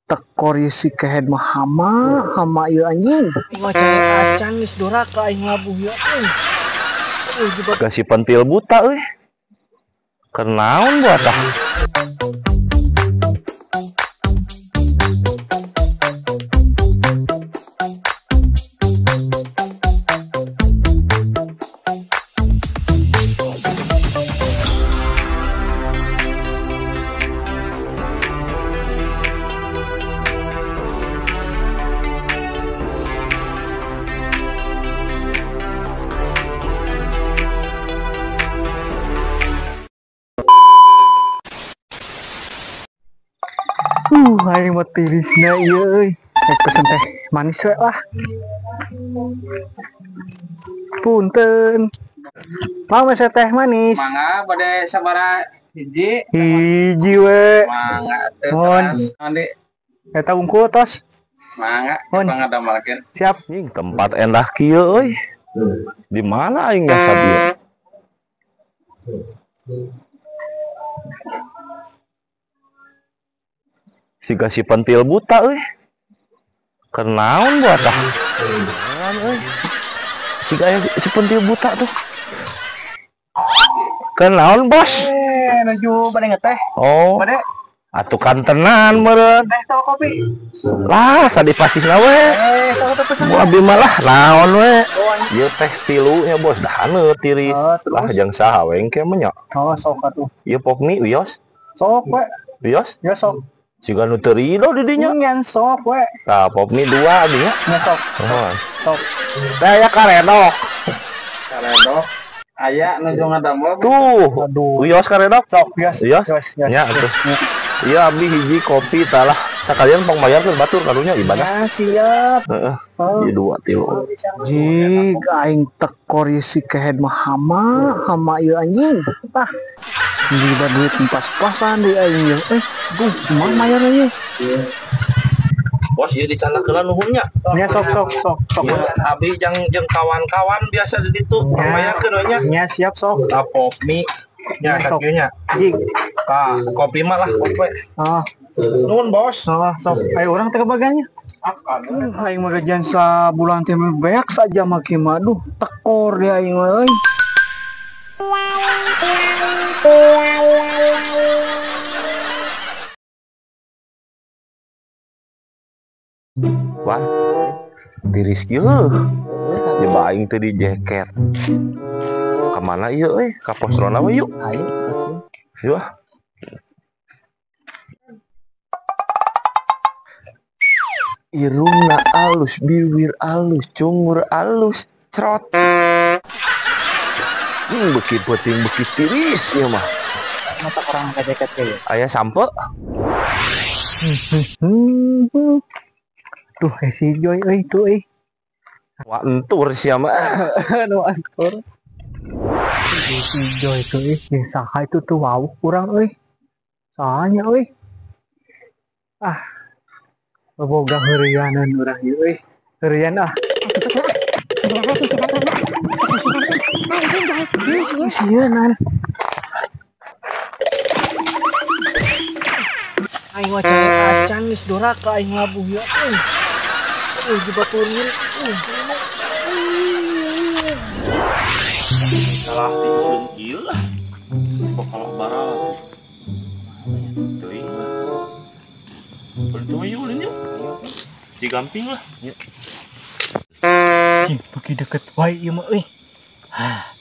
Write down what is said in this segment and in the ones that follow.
Tekor si kehed mah hama hama ieu anjing. Wajah acan geus doraka aing ngabuh ya euy. Kasih pentil buta euy. Kenaon buat ah. Aing mah tirisna ieu euy. Rek pesen teh manis we lah. Punten. Mau mesen teh manis? Mangga bade sabaraha hiji? Hiji we. Mangga teh. Mandi. Eta wungkul tos. Mangga, mangga damelkeun. Siap. Ing tempat endah kieu euy. Di mana aing ngasa dieu? Siga si pentil buta euy. Kenaon buat ah. Euy. Siga si pentil buta tuh. Kenaon, Bos? Nuju bade ngeteh. Oh. Bade. Atuh kantenan meureun. Teh atau kopi? Lah, sadipasihna we. Sok teh pesen. Bu abi mah lah naon we. Ieu teh tilu nya, Bos, dahaneut tiris. Lah jang saha we engke mah nya. Oh, sok atuh. Ieu pokmi wios. Sok we. Wios? Ya sok. Siga nu teu rido di dinya. Nyan sok we. Tah pop mie dua abi nya. Nya sok. Oh. Sok. Teh aya karedok. Karedok. Aya nuju ngadamel. Tuh. Aduh. Wios karedok. Sok wios. Wios. Nya atuh. Ieu abi hiji kopi talah. Sakalian pang bayarkeun batur karunya ibadah. Ya siap. Heeh. Ieu dua tilu. Jig aing tekor si kehed mah hama hama ieu anjing. Tah. Di duit pas-pasan di aing ieu. Duh, kumaha mayar ieu? Bos, ieu dicandakeun nuhun nya. Nya sok sok sok sok. Abi jeung jeung kawan-kawan biasa di ditu mayarkeun we nya. Nya siap sok. Tah pop mie nya sok sakieu nya. Jig. Tah kopi mah lah kopi. Ah. Nuhun, Bos. Oh, sok. Ayo urang teh kebagiannya. Aing mah gajian sabulan teh beak saja mah kieu mah. Aduh, tekor di aing mah euy. Wah, tiris kieu. Nyoba aing teh di jaket. Ka mana ieu euy? Ka pos ronda we yuk. Ayo. Yuk. Ah. Irungna alus, bibir alus, cungur alus, crot. Beuki peuting beuki tiris ieu mah. Mata orang ka jaket ge. Aya sampe. Tuh si Joy euy tuh euy. Wah entur sia mah. Nu entur. Si Joy tuh euy, saha itu tuh wawuh urang euy. Sahanya euy. Ah. Boga heureuyaneun urang ieu euy. Heureuyan ah. Sieun. Aing wajah acan geus doraka aing ngabuh ya euy. Euy dibaturin. Salah tisun kieu lah. Bakal baral. Teuing lah. Berarti yuk ulin yuk. Cigamping lah. Yuk. Beuki deket wae ieu mah euy. Hah.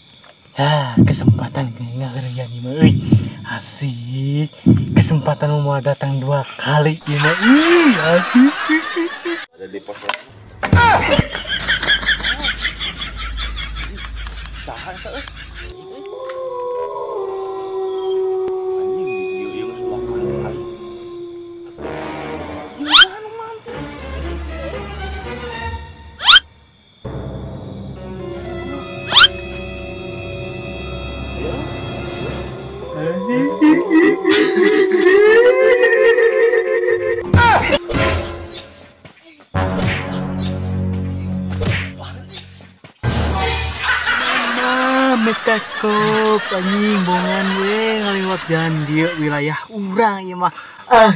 Hah, kesempatan ngaheureuyan ieu mah euy. Asik. Kesempatan mau datang dua kali ieu mah. Ih, asik. Ada di pos. Saha eta euy? Anjing ieu ieu geus ulah ka aing. Ieu anu mantu. Metakop anjing bongan we ngaliwat jalan dieu wilayah urang ieu mah. Ah.